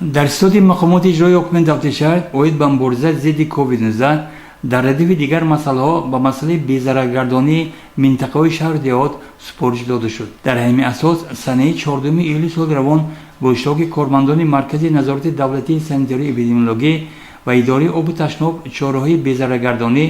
Дар ситоди мақомоти иҷроии ҳукумати давлати шаҳр оид ба мубориза зидди COVID-19 дар радифи дигар масъалаҳо ба масъалаи безараргардонии минтақаҳои шаҳру деҳот супориш дода шуд. Дар ҳамин асос санаи 4 июли соли равон бо иштироки кормандони Маркази назорати давлатии санитарию эпидемиологӣ ва идораи обу ташноб чораҳои безараргардонӣ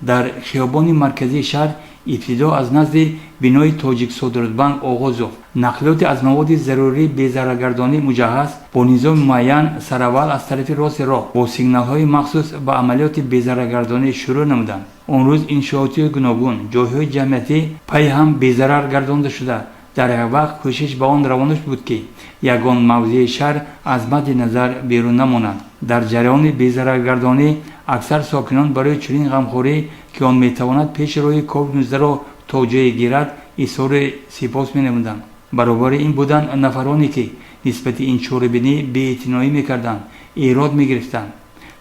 дар хиёбони марказии шаҳр, ибтидо аз назди бинои Тоҷиксодиротбанк оғоз ёфт. Нақлиёти аз маводи зарурии безараргардонӣ муҷаҳҳаз бо низоми муайян сараввал аз тарафи рости роҳ бо сигналҳои махсус ба амалиёти безараргардонӣ шурӯъ намуданд. Он рӯз иншоотиҳои гуногун, ҷойҳои ҷамъиятӣ пайи ҳам безарар гардонда шуда, дар як вақт кӯшиш ба он равона буд, ки ягон мавзеи шаҳр аз мадди назар берун намонад. Дар ҷараёни безараргардонӣ аксар сокинон барои чунин ғамхорӣ, ки он метавонад пеши роҳи COVID-19-ро то ҷое гирад, изҳори сипос менамуданд. Баробари ин буданд нафароне, ки нисбати ин чорабинӣ беэътиноӣ мекарданд, эрод мегирифтанд.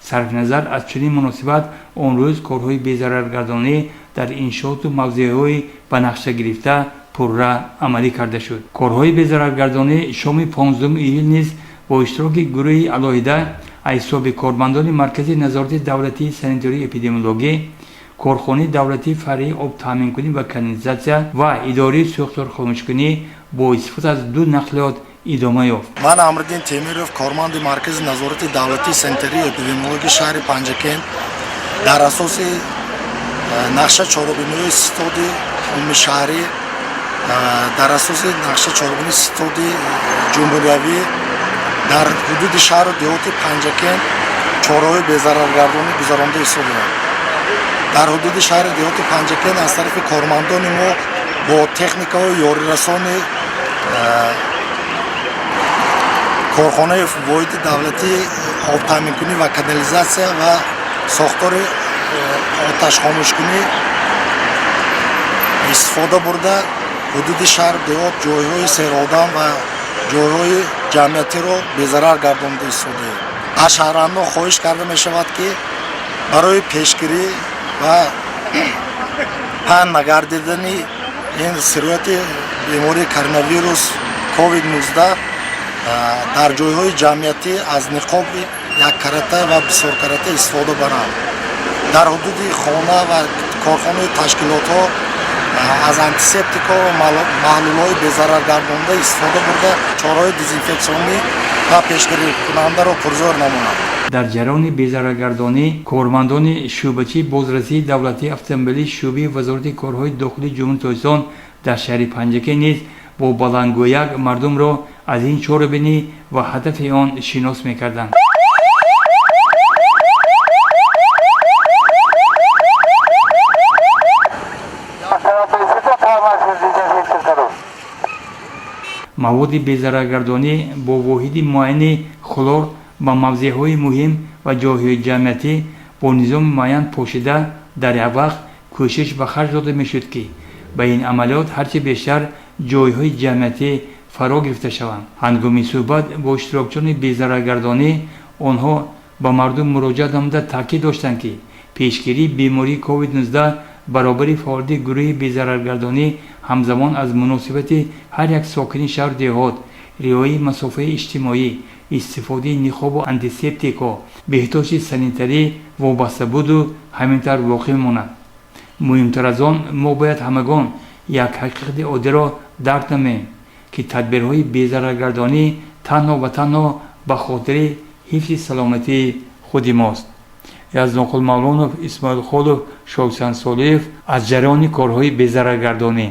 Сарфи назар аз чунин муносибат, он рӯз корҳои безараргардонӣ дар иншооту мавзеъҳои ба нақша гирифта пурра амалӣ карда шуд. Корҳои безараргардонӣ шоми 15 июл низ бо иштироки гурӯҳи алоҳида аз ҳисоби кормандони Маркази назорати давлатии санитарию эпидемиологӣ, корхонаи давлатии фаръии обтаъминкунӣ ва канализатсия ва идораи сӯхторхомӯшкунӣ бо истифода аз ду нақлиёт идома ёфт. Ман, Амриддин Темиров, корманди Маркази назорати давлатии санитарию эпидемиологии шаҳри Панҷакент, дар асоси нақша чорабиниҳои ситоди умумишаҳрӣ, дар асоси нақша чорабинии ситоди ҷумҳуриявӣ дар ҳудуди шаҳру деҳоти Панҷакент чораҳои безараргардонӣ гузаронда истодаем. Дар ҳудуди шаҳри деҳоти Панҷакент аз тарафи кормандони мо бо техникаҳои ёрирасони корхонаи воҳиди давлатии обтаъминкунӣ ва канализатсия ва сохтори оташхомӯшкунӣ истифода бурда, ҳудуди шаҳр, деҳот, ҷойҳои серодам ва ҷойҳои ҷамъиятиро безарар гардонда истодаем. Аз шаҳрвандон хоҳиш карда мешавад, ки барои пешгирӣ ва паҳн нагардидани ин сирояти бемории коронавирус COVID-19 дар ҷойҳои ҷамъиятӣ аз ниқоби яккарата ва бисёркарата истифода баранд, дар ҳудуди хона ва корхонаи ташкилотҳо аз антисептикҳо ва маҳлулҳои безараргардонда истифода бурда, чораҳои дезинфексионӣ ва пешгирикунандаро пурзӯр намоянд. Дар ҷараёни безараргардонӣ кормандони шӯъбачии бозрасии давлатии автомобилии шӯъбаи Вазорати корҳои дохилии Ҷумҳурии Тоҷикистон дар шаҳри Панҷакент низ бо баландгӯяк мардумро аз ин чорабинӣ ва ҳадафи он шинос мекарданд. Маводи безараргардонӣ бо воҳиди муайяни хлор ба мавзеъҳои муҳим ва ҷойҳои ҷамъиятӣ бо низоми муайян пошида, дар як вақт кӯшиш ба харҷ дода мешуд, ки ба ин амалиёт ҳарчи бештар ҷойҳои ҷамъиятӣ фаро гирифта шаванд. Ҳангоми суҳбат бо иштирокчиёни безараргардонӣ онҳо ба мардум муроҷиат намуда, таъкид доштанд, ки пешгирии бемории COVID-19 баробари фаъолияти гурӯҳи безараргардонӣ ҳамзамон аз муносибати ҳар як сокини шаҳру деҳот, риояи масофаи иҷтимоӣ, истифодаи ниқобу антисептикҳо, беҳдошти санитарӣ вобаста буду ҳамин тавр воқеъ мемонад. Муҳимтар аз он, мо бояд ҳамагон як ҳақиқати оддиро дарк намоем, ки тадбирҳои безараргардонӣ танҳо ва танҳо ба хотири ҳифзи саломатии худи мост. Яздонқул Мавлонов, Исмоил Холов, Шоксан Солиев аз ҷараёни корҳои безараргардонӣ.